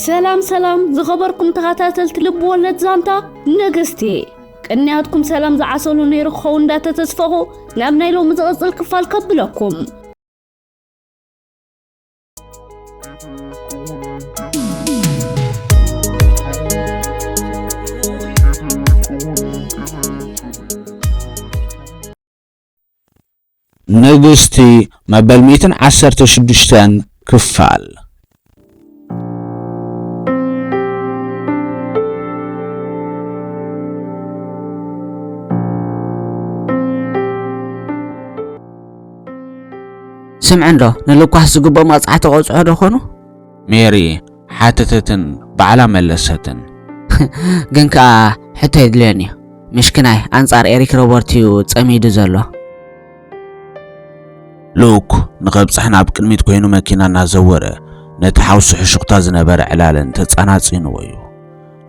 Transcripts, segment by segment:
ሰላም ሰላም ዝኸበርኩም ተኸታተልቲ ልብ ወለድ ዛንታ ንግስቲ፣ ቅንያትኩም ሰላም ዝዓሰሉ ነይሩ ክኸውን እንዳተተስፈኹ ናብ ናይ ሎሚ ዝቕጽል ክፋል ከብለኩም። ንግስቲ መበል ሚእትን ዓሰርተ ሽዱሽተን ክፋል። ስምዒ እንዶ ንልኳስ ዝግብኦ መቕጻዕቲ ቆጽዖ ዶ ኾኑ? ሜሪ ሓተተትን ባዕላ መለሰትን። ግን ከኣ ሕቶ የድልዮን እዩ። ምሽክናይ ኣንጻር ኤሪክ ሮበርት እዩ ጸሚዱ ዘሎ። ሉክ ንኸብጽሕ ናብ ቅድሚት ኮይኑ መኪና እናዘወረ ነቲ ሓውሲ ሕሹኽታ ዝነበረ ዕላለን ተጻናጺንዎ እዩ።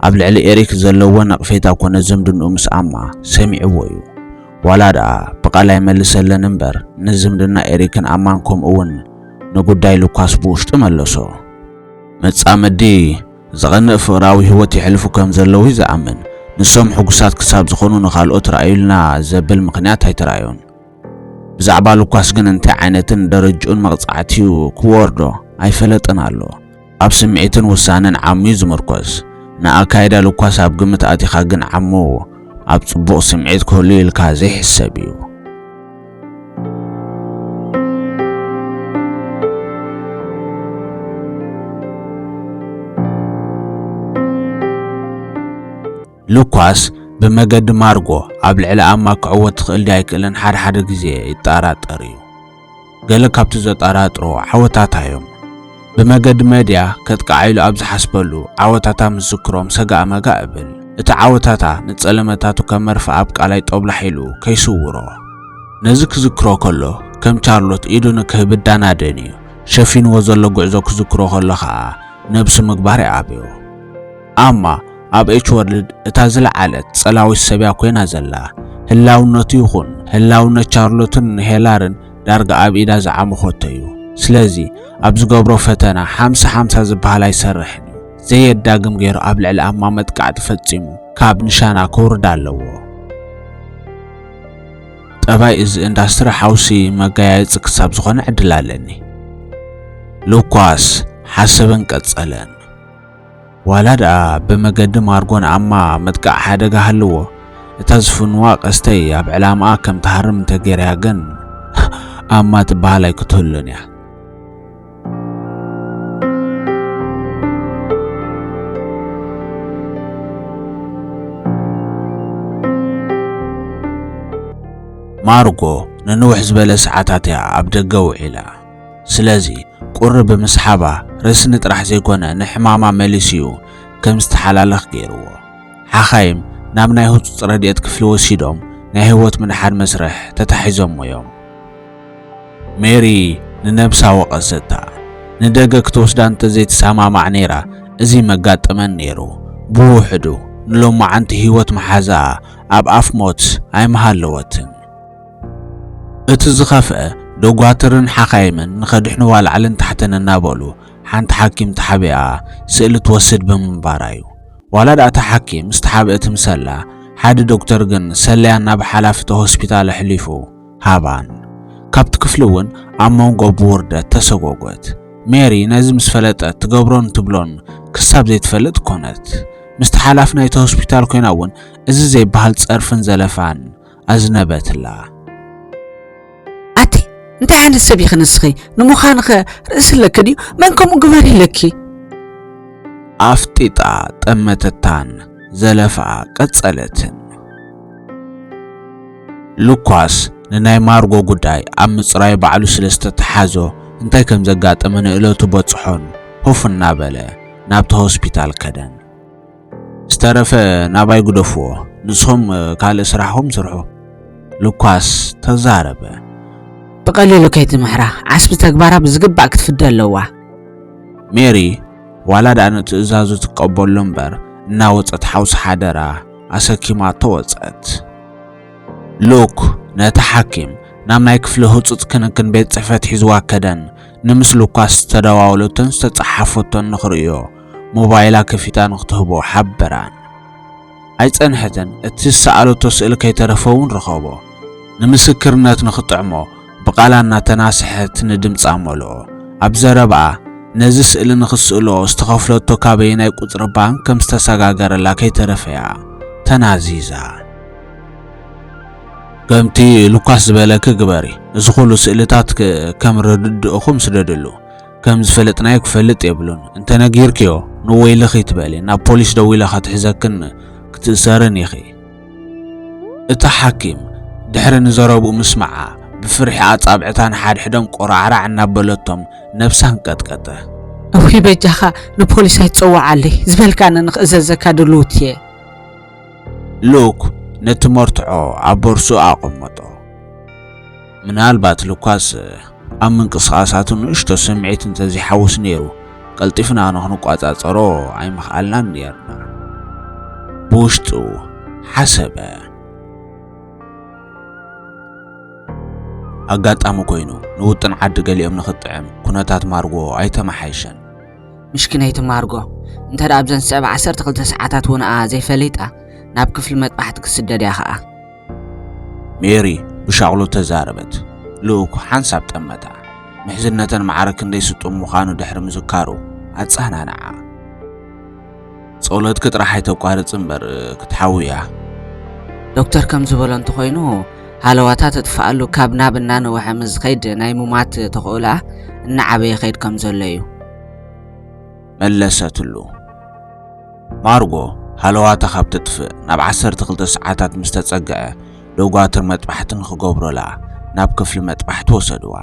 ኣብ ልዕሊ ኤሪክ ዘለዎ ነቕፌታ ኮነ ዝምድንኡ ምስ ኣማ ሰሚዕዎ እዩ። ዋላ ደኣ ብቓል ኣይመልሰለን እምበር፣ ንዝምድና ኤሪክን ኣማን ከምኡ እውን ንጉዳይ ሉካስ ብውሽጡ መለሶ። መጻምዲ ዘቐንእ ፍቕራዊ ህይወት የሕልፉ ከም ዘለዉ እዩ ዝኣምን። ንሶም ሕጉሳት ክሳብ ዝኾኑ ንኻልኦት ረኣዩልና ዘብል ምኽንያት ኣይተራእዮን። ብዛዕባ ሉካስ ግን እንታይ ዓይነትን ደረጅኡን መቕጻዕቲኡ ክወርዶ ኣይፈለጠን ኣሎ። ኣብ ስምዒትን ውሳነን ዓሙ እዩ ዝምርኮስ። ንኣካይዳ ሉካስ ኣብ ግምት ኣቲኻ ግን ዓሙ ኣብ ጽቡቕ ስምዒት ክህሉ ኢልካ ዘይሕሰብ እዩ። ሉካስ ብመገዲ ማርጎ ኣብ ልዕሊ ኣማ ክዕወት ትኽእል ድያ ኣይክእልን ሓደ ሓደ ግዜ ይጠራጠር እዩ። ገለ ካብቲ ዘጠራጥሮ ዓወታታ እዮም። ብመገዲ መድያ ከጥቅዓ ኢሉ ኣብ ዝሓስበሉ ዓወታታ ምስ ዝክሮም ሰጋእ መጋእ እብል። እቲ ዓወታታ ንጸለመታቱ ከም መርፍእ ኣብ ቃላይ ጦብላሕ ኢሉ ከይስውሮ። ነዚ ክዝክሮ ከሎ ከም ቻርሎት ኢዱ ንክህብ እዳናደን እዩ። ሸፊንዎ ዘሎ ጉዕዞ ክዝክሮ ከሎ ኸኣ ነብሱ ምግባር ይኣብዮ። ኣማ ኣብ ኤች ወርልድ እታ ዝለዓለት ጸላዊት ሰብያ ኮይና ዘላ። ህላውነቱ ይኹን ህላውነት ቻርሎትን ሄላርን ዳርጋ ኣብ ኢዳ ዝዓመኾቶ እዩ። ስለዚ ኣብ ዝገብሮ ፈተና ሓምሳ ሓምሳ ዝበሃል ኣይሰርሕን እዩ። ዘየዳግም ገይሩ ኣብ ልዕሊ ኣማ መጥቃዕቲ ፈጺሙ ካብ ንሻና ከውርዳ ኣለዎ። ጠባይ እዚ ኢንዳስትሪ ሓውሲ መጋያየጺ ክሳብ ዝኾነ ዕድል ኣለኒ። ሉኳስ ሓሰበን ቀጸለን። ዋላ ደኣ ብመገዲ ማርጎ ንኣማ ምጥቃዕ ሓደጋ ሃልዎ፣ እታ ዝፍንዋ ቀስተይ ኣብ ዕላማኣ ከም ትሃርም እንተገይረያ ግን፣ ኣማ ትበሃል ኣይክትህሉን እያ። ማርጎ ንንውሕ ዝበለ ሰዓታት እያ ኣብ ደገ ውዒላ። ስለዚ ቁሪ ብምስሓባ ረስኒ ጥራሕ ዘይኮነ ንሕማማ መሊሱ እዩ ከም ዝተሓላለኽ ገይርዎ። ሓኻይም ናብ ናይ ህጹጽ ረድኤት ክፍሊ ወሲዶም ናይ ህይወት ምድሓን መስርሕ ተታሒዞሞ እዮም። ሜሪ ንነብሳ ወቐሰታ። ንደገ ክትወስዳ እንተዘይትሰማማዕ ነይራ እዚ መጋጠመን ነይሩ። ብውሕዱ ንሎማዓንቲ ህይወት መሓዛኣ ኣብ ኣፍ ሞት ኣይምሃለወትን። እቲ ዝኸፍአ፣ ዶጓትርን ሓኻይምን ንኸድሕንዋ ላዕልን ታሕትን እናበሉ ሓንቲ ሓኪም ተሓቢኣ ስእሊ ትወስድ ብምንባራ እዩ። ዋላ ደኣ እታ ሓኪም ዝተሓብአ ትምሰላ፣ ሓደ ዶክተር ግን ሰለያ ናብ ሓላፊ እቲ ሆስፒታል ኣሕሊፉ ሃባን። ካብቲ ክፍሊ እውን ኣብ መንጎ ብውርደት ተሰጎጎት። ሜሪ ነዚ ምስ ፈለጠት ትገብሮን ትብሎን ክሳብ ዘይትፈልጥ ኮነት። ምስቲ ሓላፊ ናይቲ ሆስፒታል ኮይና እውን እዚ ዘይበሃል ጸርፍን ዘለፋን ኣዝነበትላ። ኣቲ እንታይ ዓይነት ሰብ ኢኺ ንስኺ? ንምዃንኸ ርእሲ ኣለኪ ድዩ? መን ከምኡ ግበሪ ኢለኪ? ኣፍጢጣ ጠመተታን ዘለፋኣ ቀጸለትን። ሉኳስ ንናይ ማርጎ ጉዳይ ኣብ ምጽራይ ባዕሉ ስለ ዝተተሓዞ እንታይ ከም ዘጋጠመ ንእለቱ በጽሖን ሁፍ እናበለ ናብቲ ሆስፒታል ከደን። ዝተረፈ ናባይ ግደፍዎ፣ ንስኹም ካልእ ስራሕኹም ስርሑ፣ ሉኳስ ተዛረበ። ብቐሊሉ ከይትምሕራ፣ ዓስቢ ተግባራ ብዝግባእ ክትፍደ ኣለዋ። ሜሪ ዋላ ደኣ ንትእዛዙ ትቀበሎ እምበር እናወጸት ሓውሲ ሓደራ ኣሰኪማቶ ወጸት። ሉክ ነቲ ሓኪም ናብ ናይ ክፍሊ ህጹጽ ክንክን ቤት ጽሕፈት ሒዝዋ ከደን፣ ንምስ ሉካስ ዝተደዋወለቶን ዝተጸሓፈቶን ንኽርእዮ ሞባይላ ከፊታ ንክትህቦ ሓበራን። ኣይጸንሐትን፣ እቲ ዝሰኣለቶ ስእሊ ከይተረፈ እውን ረኸቦ። ንምስክርነት ንኽጥዕሞ ብቓላ እናተናስሐት ንድምጻ መልኦ። ኣብ ዘረባኣ ነዚ ስእሊ ንኽስእሎ ዝተኸፍለቶ ካበየናይ ቁጽሪ ባንክ ከም ዝተሰጋገረላ ከይተረፈያ ተናዚዛ። ከምቲ ሉካስ ዝበለኪ ግበሪ። እዚ ኩሉ ስእልታት ክ-፣ ከም ርድድእኹም ስደድሉ። ከም ዝፈለጥናዮ ክፈልጥ የብሉን። እንተነጊርክዮ ንወይልኺ ትበሊ፣ ናብ ፖሊስ ደዊላ ክትሕዘክን ክትእሰርን ኢኺ። እታ ሓኪም ድሕሪ ንዘረብኡ ምስማዓ፣ ብፍርሒ ኣጻብዕታ ንሓድሕዶም ቆራዕራዕ እናበለቶም ነብሳ ኣንቀጥቀጠ። እውይ በጃኻ ንፖሊስ ኣይትጸውዓለይ፣ ዝበልካኒ ንኽእዘዘካ ድልውቲ እየ። ሉክ ነቲ መርትዖ ኣብ ቦርስኡ ኣቐመጦ። ምናልባት ሉካስ ኣብ ምንቅስቓሳቱ ንእሽቶ ስምዒት እንተዘይሓውስ ነይሩ፣ ቀልጢፍና ንኽንቋጻጸሮ ኣይምኽኣልናን ነይርና። ብውሽጡ ሓሰበ። ኣጋጣሚ ኮይኑ ንውጥን ዓዲ ገሊኦም ንኽጥዕም ኩነታት ማርጎ ኣይተመሓየሸን። ምሽኪነይቲ ማርጎ፣ እንተ ደኣ ኣብዘን ዝስዕባ ዓሰርተ ክልተ ሰዓታት እውን ኣ ዘይፈሊጣ፣ ናብ ክፍሊ መጥባሕቲ ክትስደድ እያ ኸኣ። ሜሪ ብሻቕሎት ተዛረበት። ልኡክ ሓንሳብ ጠመታ። ምሕዝነተን ማዕረ ክንደይ ስጡም ምዃኑ ድሕሪ ምዝካሩ ኣጸናንዓ። ጸሎትኪ ጥራሕ ኣይተቋርጽ እምበር ክትሓዊ እያ። ዶክተር ከም ዝበሎ እንተኾይኑ፣ ሃለዋታ ተጥፍኣሉ ካብ ናብ እናነውሐ ምስ ዝኸይድ ናይ ምሟት ተኽእሎኣ እናዓበየ ይኸይድ ከም ዘሎ እዩ። መለሰትሉ። ማርጎ ሃለዋታ ካብ ተጥፍእ ናብ ዓሰርተ ክልተ ሰዓታት ምስ ተጸግዐ፣ ዶጓትር መጥባሕቲ ንኽገብሩላ ናብ ክፍሊ መጥባሕቲ ወሰድዋ።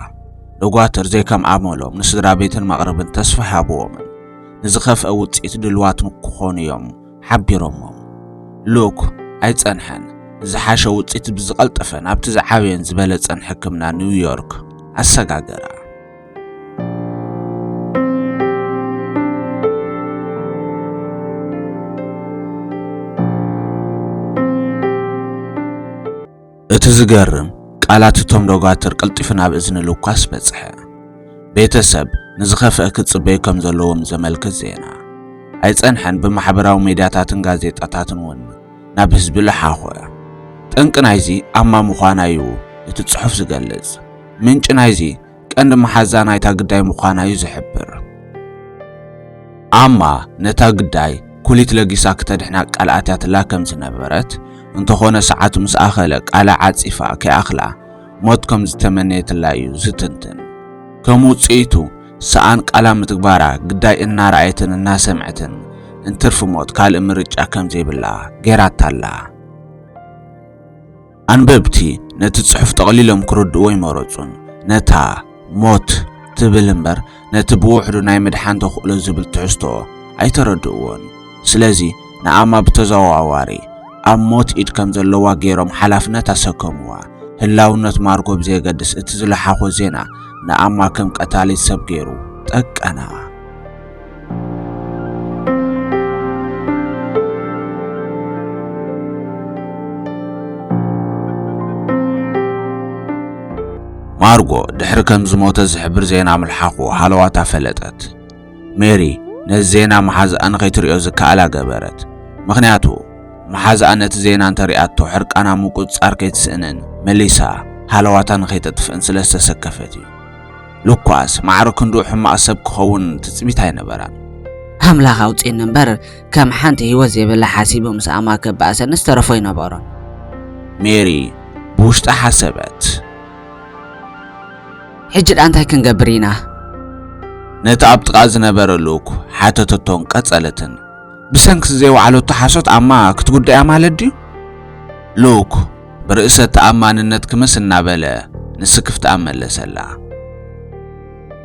ዶጓትር ዘይከም ኣመሎም ንስድራ ቤትን መቕርብን ተስፋ ሃብዎምን ንዝኸፍአ ውጽኢት ድልዋት ንክኾኑ እዮም ሓቢሮሞም። ሉክ ኣይጸንሐን። ዝሓሸ ውጽኢት ብዝቐልጠፈ ናብቲ ዝዓበየን ዝበለጸን ሕክምና ኒውዮርክ ኣሰጋገራ። እቲ ዝገርም፣ ቃላት እቶም ዶጋትር ቀልጢፉ ናብ እዝኒ ሉካስ በጽሐ። ቤተሰብ ንዝኸፍአ ክጽበዩ ከም ዘለዎም ዘመልክት ዜና። ኣይጸንሐን፣ ብማሕበራዊ ሜድያታትን ጋዜጣታትን እውን ናብ ህዝቢ ለሓኾ። ጠንቂ ናይዚ ኣማ ምዃና እዩ እቲ ጽሑፍ ዝገልጽ። ምንጪ ናይዚ ቀንዲ መሓዛ ናይታ ግዳይ ምዃና እዩ ዝሕብር። ኣማ ነታ ግዳይ ኩሊት ለጊሳ ክተድሕና ቃል ኣትያትላ ከም ዝነበረት፣ እንተኾነ ሰዓቱ ምስ ኣኸለ ቃላ ዓጺፋ ከይኣኽላ ሞት ከም ዝተመነየትላ እዩ ዝትንትን። ከም ውጽኢቱ፣ ሰኣን ቃላ ምትግባራ ግዳይ እናረኣየትን እናሰምዐትን እንትርፊ ሞት ካልእ ምርጫ ከም ዘይብላ ገይራታላ። ኣንበብቲ ነቲ ጽሑፍ ጠቕሊሎም ክርድእዎ ኣይመረጹን። ነታ ሞት ትብል እምበር፣ ነቲ ብውሕዱ ናይ ምድሓን ተኽእሎ ዝብል ትሕዝቶ ኣይተረድእዎን። ስለዚ፣ ንኣማ ብተዘዋዋሪ ኣብ ሞት ኢድ ከም ዘለዋ ገይሮም ሓላፍነት ኣሰከምዋ። ህላውነት ማርጎ ብዘየገድስ፣ እቲ ዝለሓኾ ዜና ንኣማ ከም ቀታሊት ሰብ ገይሩ ጠቀና። ማርጎ ድሕሪ ከም ዝሞተ ዝሕብር ዜና ምልሓኹ ሃለዋታ ፈለጠት። ሜሪ ነዚ ዜና መሓዝኣ ንኸይትሪኦ ዝከኣላ ገበረት። ምኽንያቱ፣ መሓዝኣ ነቲ ዜና እንተሪኣቶ ሕርቃና ምቁጽጻር ከይትስእንን መሊሳ ሃለዋታ ንኸይተጥፍእን ስለ ዝተሰከፈት እዩ። ሉካስ ማዕረ ክንድኡ ሕማቕ ሰብ ክኸውን ትጽቢት ኣይነበራን። ኣምላኽ ኣውጽእኒ እምበር፣ ከም ሓንቲ ህይወት ዘይብላ ሓሲቡ ምስ ኣማ ክበኣሰኒ ዝተረፎ ኣይነበሮን። ሜሪ ብውሽጣ ሓሰበት። ሕጂ ደኣ እንታይ ክንገብር ኢና? ነቲ ኣብ ጥቓ ዝነበረ ልኡክ ሓተተቶን ቀጸለትን። ብሰንኪ ዘይወዓለቶ ሓሶት ኣማ ክትጉዳእ እያ ማለት ድዩ? ልኡክ ብርእሰ ተኣማንነት ክምስ እናበለ ንስክፍታኣ መለሰላ።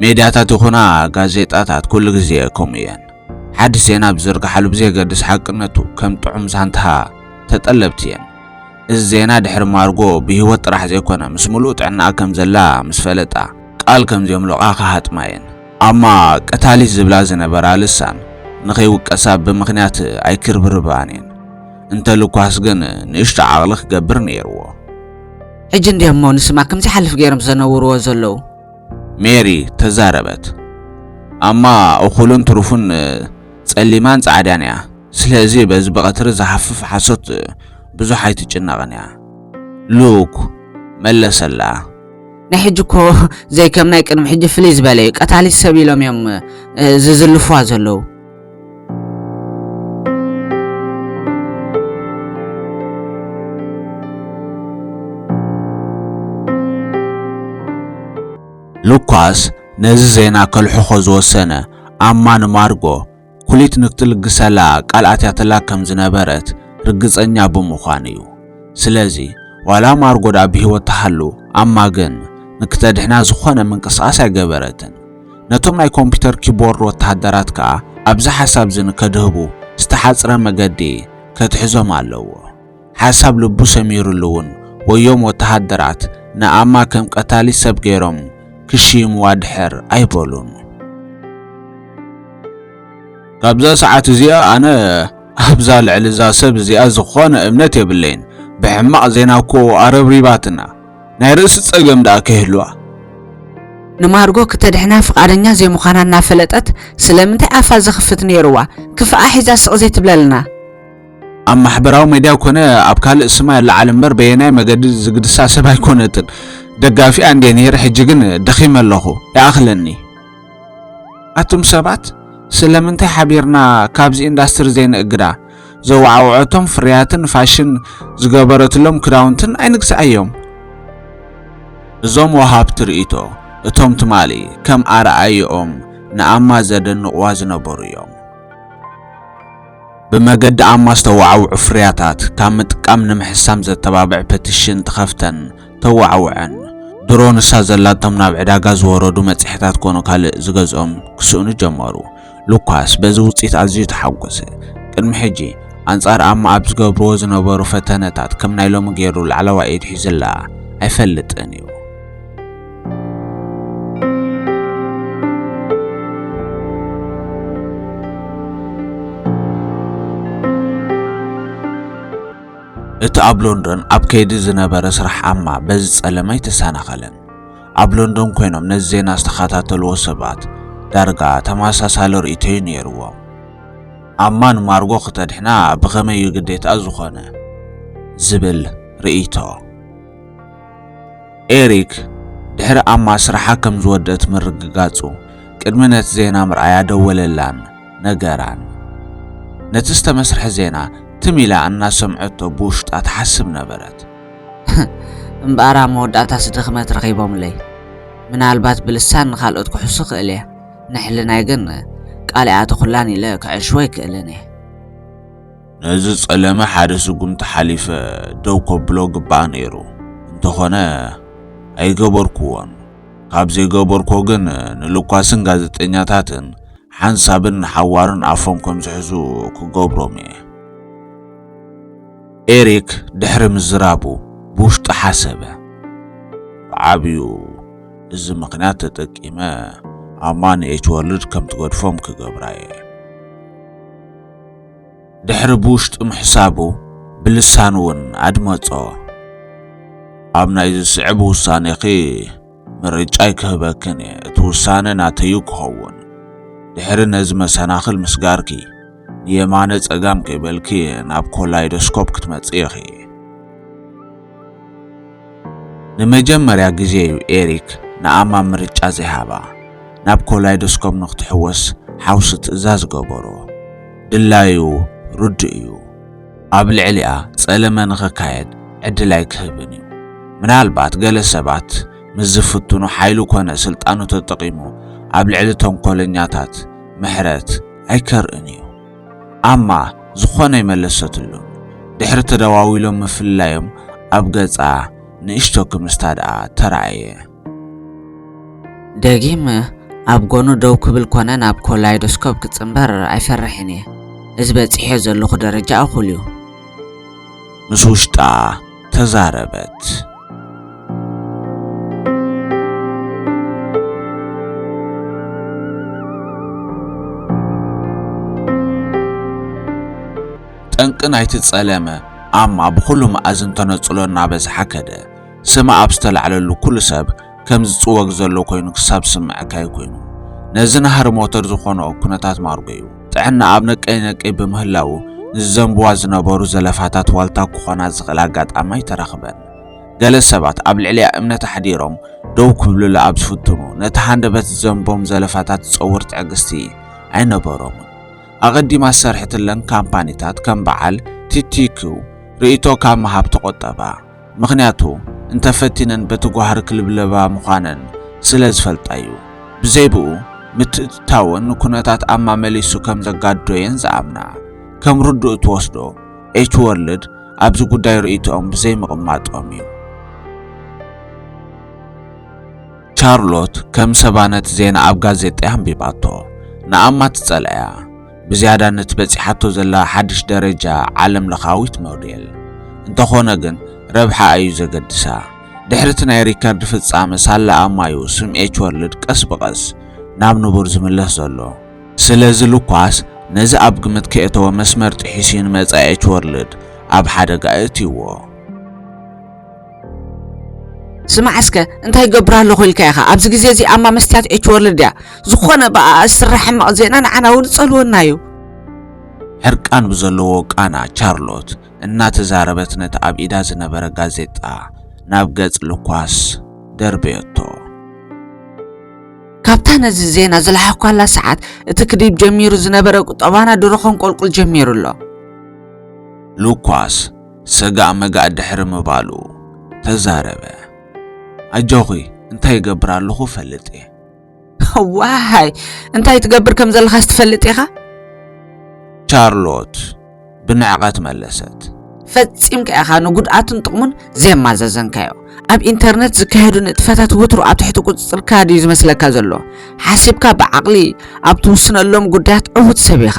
ሜድያታት ይኹና ጋዜጣታት ኩሉ ግዜ ከምኡ እየን። ሓድሽ ዜና ብዝርግሓሉ ብዘየገድስ ሓቅነቱ ከም ጥዑም ዛንታ ተጠለብቲ እየን። እዚ ዜና ድሕሪ ማርጎ ብህይወት ጥራሕ ዘይኮነ ምስ ምሉእ ጥዕናኣ ከም ዘላ ምስ ፈለጣ ቃል ከም ዘምልቓ ክሃጥማ እየን። ኣማ ቀታሊት ዝብላ ዝነበራ ልሳን ንኸይውቀሳ ብምኽንያት ኣይክርብርባን እየን። እንተ ልኳስ ግን ንእሽቶ ዓቕሊ ክገብር ነይርዎ። ሕጂ እንድዮም እሞ ንስማ ከም ዝሓልፍ ገይሮም ዘነውርዎ ዘለዉ። ሜሪ ተዛረበት። ኣማ እኹልን ትሩፉን፣ እ፣ ጠሊማን ጻዕዳን እያ። ስለዚ በዚ ብቐትሪ ዝሃፍፍ ሓሶት ብዙሕ ኣይትጭነቕን እያ። ሉክ መለሰላ። ናይ ሕጂ እኮ ዘይከም ናይ ቅድሚ ሕጂ ፍልይ ዝበለ እዩ። ቀታሊት ሰብ ኢሎም እዮም፣ እ፣ ዝዝልፉዋ ዘለዉ። ሉካስ ነዚ ዜና ከልሕኾ ዝወሰነ ኣማ ንማርጎ ኩሊት ንክትልግሰላ ቃል ኣትያትላ ከም ዝነበረት ርግጸኛ ብምዃን እዩ። ስለዚ ዋላ ማርጎ ደኣ ብህይወት ትሃሉ፣ ኣማ ግን ንክተድሕና ዝኾነ ምንቅስቓስ ኣይገበረትን። ነቶም ናይ ኮምፒውተር ኪቦርድ ወተሃደራት ከኣ ኣብዚ ሓሳብ እዚ ንከድህቡ ዝተሓጽረ መገዲ ከትሕዞም ኣለዎ። ሓሳብ ልቡ ሰሚሩሉ እውን ወዮም ወተሃደራት ንኣማ ከም ቀታሊ ሰብ ገይሮም ክሽይምዋ ድሕር ኣይበሉን። ካብዛ ሰዓት እዚኣ ኣነ ኣብዛ ልዕሊ እዛ ሰብ እዚኣ ዝኾነ እምነት የብለይን። ብሕማቕ ዜና እኮ ኣረብሪባትና። ናይ ርእሲ ጸገም ደኣ ከይህልዋ። ንማርጎ ክተድሕና ፍቓደኛ ዘይምዃና እናፈለጠት ስለምንታይ ኣፋ ዘኽፍት ነይርዋ? ክፍኣ ሒዛ ስቕ ዘይትብለልና? ኣብ ማሕበራዊ ሜድያ ኮነ ኣብ ካልእ ስማ ይለዓል እምበር በየናይ መገዲ ዝግድሳ ሰብ ኣይኮነትን። ደጋፊኣ እንድየ ነይረ፣ ሕጂ ግን ደኺመ ኣለኹ። ይኣኽለኒ። ኣቱም ሰባት፣ ስለምንታይ ሓቢርና ካብዚ ኢንዳስትሪ ዘይንእግዳ? ዘወዓወዐቶም ፍርያትን ፋሽን ዝገበረትሎም ክዳውንትን ኣይንግዝኣዮም። እዞም ወሃብቲ ርእይቶ፣ እቶም ትማሊ ከም ኣርኣይኦም ንኣማ ዘደንቕዋ ዝነበሩ እዮም። ብመገዲ ኣማ ዝተወዓውዑ ፍርያታት ካብ ምጥቃም ንምሕሳም ዘተባብዕ ፐቲሽን ተኸፍተን ተወዓውዐን። ድሮ ንሳ ዘላቶም ናብ ዕዳጋ ዝወረዱ መጽሔታት ኮኑ ካልእ ዝገዝኦም ክስእኑ ጀመሩ። ሉካስ በዚ ውጽኢት ኣዝዩ ተሓጎሰ። ቅድሚ ሕጂ ኣንጻር ኣማ ኣብ ዝገብርዎ ዝነበሩ ፈተነታት ከም ናይ ሎሚ ገይሩ ላዕለዋይ ኢድ ሒዝላ ኣይፈልጥን እዩ። እቲ ኣብ ሎንዶን ኣብ ከይዲ ዝነበረ ስራሕ ኣማ በዚ ጸለመ ኣይተሰናኸለን። ኣብ ሎንዶን ኮይኖም ነዚ ዜና ዝተኸታተልዎ ሰባት ዳርጋ ተመሳሳሊ ርእይቶ እዩ ነይርዎም። ኣማ ንማርጎ ክተድሕና ብኸመይ እዩ ግዴታ ዝኾነ ዝብል ርእይቶ። ኤሪክ ድሕሪ ኣማ ስራሓ ከም ዝወደት ምርግጋጹ፣ ቅድሚ ነቲ ዜና ምርኣያ ደወለላን ነገራን። ነቲ ዝተመስርሐ ዜና ትም ኢላ እናሰምዐቶ ብውሽጣ ትሓስብ ነበረት። እምበኣር ኣብ መወዳእታስ ድኽመት ረኺቦምለይ። ምናልባት ብልሳን ንኻልኦት ክሕሱ ክእል እየ። ንሕልናይ ግን ቃል ኣይኣተኹላን ኢለ ክዕሽዎ ኣይክእልን እየ። ነዚ ጸለመ ሓደ ስጉምቲ ሓሊፈ ደው ከብሎ ግባእ ነይሩ። እንተኾነ ኣይገበርኩዎን። ካብ ዘይገበርኮ ግን ንሉካስን ጋዜጠኛታትን ሓንሳብን ንሓዋሩን ኣፎም ከም ዝሕዙ ክገብሮም እየ። ኤሪክ ድሕሪ ምዝራቡ ብውሽጡ ሓሰበ። ብዓብዩ እዚ ምኽንያት ተጠቂመ ኣማ ንኤች ወርልድ ከም ትገድፎም ክገብራ እየ። ድሕሪ ብውሽጡ ምሕሳቡ ብልሳን እውን ኣድመጾ። ኣብ ናይ ዝስዕብ ውሳኔኺ ምርጫ ኣይክህበክን እየ። እቲ ውሳነ ናተዩ ክኸውን። ድሕሪ ነዚ መሰናኽል ምስጋርኪ ንየማነ ጸጋም ከይበልኪ ናብ ኮላይዶስኮፕ ክትመጽኢ ኢኺ። ንመጀመርያ ግዜ እዩ ኤሪክ ንኣማ ምርጫ ዘይሃባ። ናብ ኮላይዶስኮፕ ንክትሕወስ ሓውሲ ትእዛዝ ገበሮ። ድላዩ ርዱእ እዩ። ኣብ ልዕሊኣ ጸለመ ንኽካየድ ዕድል ኣይክህብን እዩ። ምናልባት ገለ ሰባት ምስ ዝፍትኑ ሓይሉ ኮነ ስልጣኑ ተጠቒሙ ኣብ ልዕሊ ተንኮለኛታት ምሕረት ኣይከርእን እዩ። ኣማ ዝኾነ ኣይመለሰትሉን። ድሕሪ ተደዋዊሎም ምፍልላዮም ኣብ ገጻ ንእሽቶ ክምስታ ደኣ ተራእየ። ደጊም ኣብ ጎኑ ደው ክብል ኮነ ናብ ኮላይዶስኮፕ ክጽንበር ኣይፈርሕን እየ። እዚ በጺሐ ዘለኹ ደረጃ እኹል እዩ። ምስ ውሽጣ ተዛረበት። ጠንቂ ናይቲ ጸለመ ኣማ ብኹሉ መኣዝን ተነጽሎ እናበዝሓ ከደ። ስማ ኣብ ዝተላዕለሉ ኩሉ ሰብ ከም ዝጽወግ ዘሎ ኮይኑ ክሳብ ዝስምዓካ እዩ ኮይኑ። ነዚ ናህሪ ሞተር ዝኾኖ ኩነታት ማርጎ እዩ። ጥዕና ኣብ ነቀይ ነቀይ ብምህላዉ፣ ንዝዘንብዋ ዝነበሩ ዘለፋታት ዋልታ ክኾና ዝኽእል ኣጋጣሚ ኣይተረኽበን። ገለ ሰባት ኣብ ልዕሊኣ እምነት ኣሕዲሮም ደው ክብሉላ ኣብ ዝፍትኑ፣ ነቲ ሃንደበት ዝዘንቦም ዘለፋታት ዝጸውር ትዕግስቲ ኣይነበሮምን። ኣቐዲማ ዝሰርሐትለን ካምፓኒታት ከም በዓል ቲ ቲ ኪው ርእይቶ ካብ ምሃብ ተቖጠባ። ምኽንያቱ፣ እንተፈቲነን በቲ ጓህሪ ክልብለባ ምዃነን ስለ ዝፈልጣ እዩ። ብዘይ ብኡ፣ ምትእትታወን ንኩነታት ኣማመሊሱ ከም ዘጋድዶ እየን ዝኣምና። ከም ርዱእ ትወስዶ፣ ኤች ወርልድ ኣብዚ ጉዳይ ርእይቶኦም ብዘይ ምቕማጦም እዩ። ቻርሎት ከም ሰባ ነቲ ዜና ኣብ ጋዜጣ ኣንቢባቶ። ንኣማ ትጸልኣያ። ብዝያዳ ነቲ በጺሓቶ ዘላ ሓድሽ ደረጃ ዓለም ለኻዊት ሞዴል። እንተኾነ ግን ረብሓ እዩ ዘገድሳ። ድሕሪ እቲ ናይ ሪከርድ ፍጻመ ሳላ ኣማዩ ስም ኤች ወርልድ ቀስ ብቐስ ናብ ንቡር ዝምለስ ዘሎ። ስለዚ ሉኳስ ነዚ ኣብ ግምት ከየእተወ መስመር ጥሒሱ ንመጻኢ ኤች ወርልድ ኣብ ሓደጋ እእትይዎ። ስማዕ እስከ፣ እንታይ ይገብር ኣለኹ ኢልካ ኢኻ? ኣብዚ ግዜ እዚ ኣማ መስትያት ኤች ወርልድ እያ። ዝኾነ ብኣኣ ዝስራሕ ሕማቕ ዜና ንዓና እውን ዝጸልወና እዩ። ሕርቃን ብዘለዎ ቃና ቻርሎት እናተዛረበት ነቲ ኣብ ኢዳ ዝነበረ ጋዜጣ ናብ ገጽ ሉኳስ ደርበየቶ። ካብታ ነዚ ዜና ዝለሓኳላ ሰዓት እቲ ክዲብ ጀሚሩ ዝነበረ ቁጠባና ድሮ ከንቆልቁል ጀሚሩ ኣሎ። ሉኳስ ሰጋእ መጋእ ድሕሪ ምባሉ ተዛረበ። ኣጆኺ፣ እንታይ ይገብር ኣለኹ እፈልጥ እየ። ዋይ፣ እንታይ ትገብር ከም ዘለኻስ ትፈልጥ ኢኻ? ቻርሎት ብንዕቐት መለሰት። ፈጺምካ ኢኻ ንጉድኣቱን ጥቕሙን ዘየማዛዘንካዮ። ኣብ ኢንተርነት ዝካየዱ ንጥፈታት ወትሩ ኣብ ትሕቲ ቁጽጽርካ ድዩ ዝመስለካ ዘሎ? ሓሲብካ ብዓቕሊ ኣብ ትውስነሎም ጉዳያት ዕዉት ሰብ ኢኻ።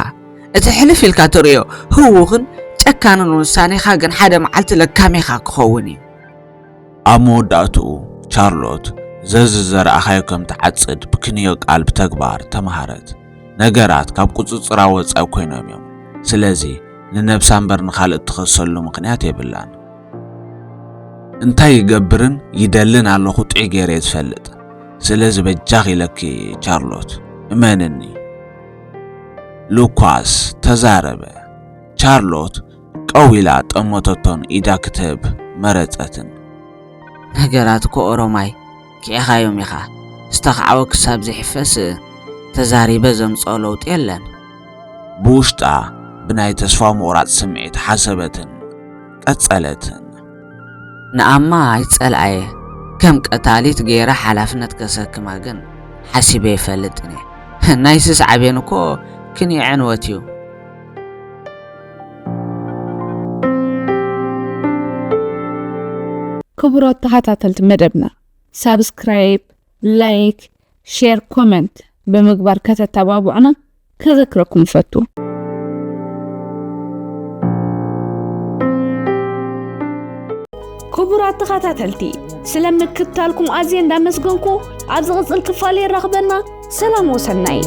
እቲ ሕልፍ ኢልካ ትርእዮ ህዉኽን ጨካንን ውሳኔኻ ግን ሓደ መዓልቲ ለካሜኻ ክኸውን እዩ። ኣብ መወዳእትኡ ቻርሎት ዘዚ ዝዘራእኻዮ ከም ትዓጽድ ብክንዮ ቃል ብተግባር ተመሃረት። ነገራት ካብ ቁጽጽራ ወጻኢ ኮይኖም እዮም። ስለዚ ንነብሳ እምበር ንኻልእ እትኸሰሉ ምኽንያት የብላን። እንታይ ይገብርን ይደልን ኣለኹ ጥዑይ ገይረ እየ ዝፈልጥ። ስለዚ በጃኺ ኢለኪ ቻርሎት፣ እመንኒ። ሉኳስ ተዛረበ። ቻርሎት ቀው ኢላ ጠመተቶን ኢዳ ክትህብ መረጸትን። ነገራት እኮ ኦሮማይ ኪዕኻዮም ኢኻ። ዝተኻዕወ ክሳብ ዘይሕፈስ ተዛሪበ ዘምጽኦ ለውጢ የለን። ብውሽጣ ብናይ ተስፋ ምቑራጽ ስምዒት ሓሰበትን ቀጸለትን። ንኣማ ኣይጸልኣየ። ከም ቀታሊት ገይረ ሓላፍነት ከሰክማ ግን ሓሲበ ይፈልጥን እየ። ናይሲ ሳዕቤን እኮ ክንዮ ዕንወት እዩ። ክቡራት ተኸታተልቲ መደብና፣ ሳብስክራይብ፣ ላይክ፣ ሼር፣ ኮመንት ብምግባር ከተተባብዑና ከዘክረኩም እፈቱ። ክቡራት ተኸታተልቲ፣ ስለ ምክትታልኩም ኣዝየ እንዳመስገንኩ፣ ኣብ ዝቕጽል ክፋል የራኽበና። ሰላም ወሰናይ።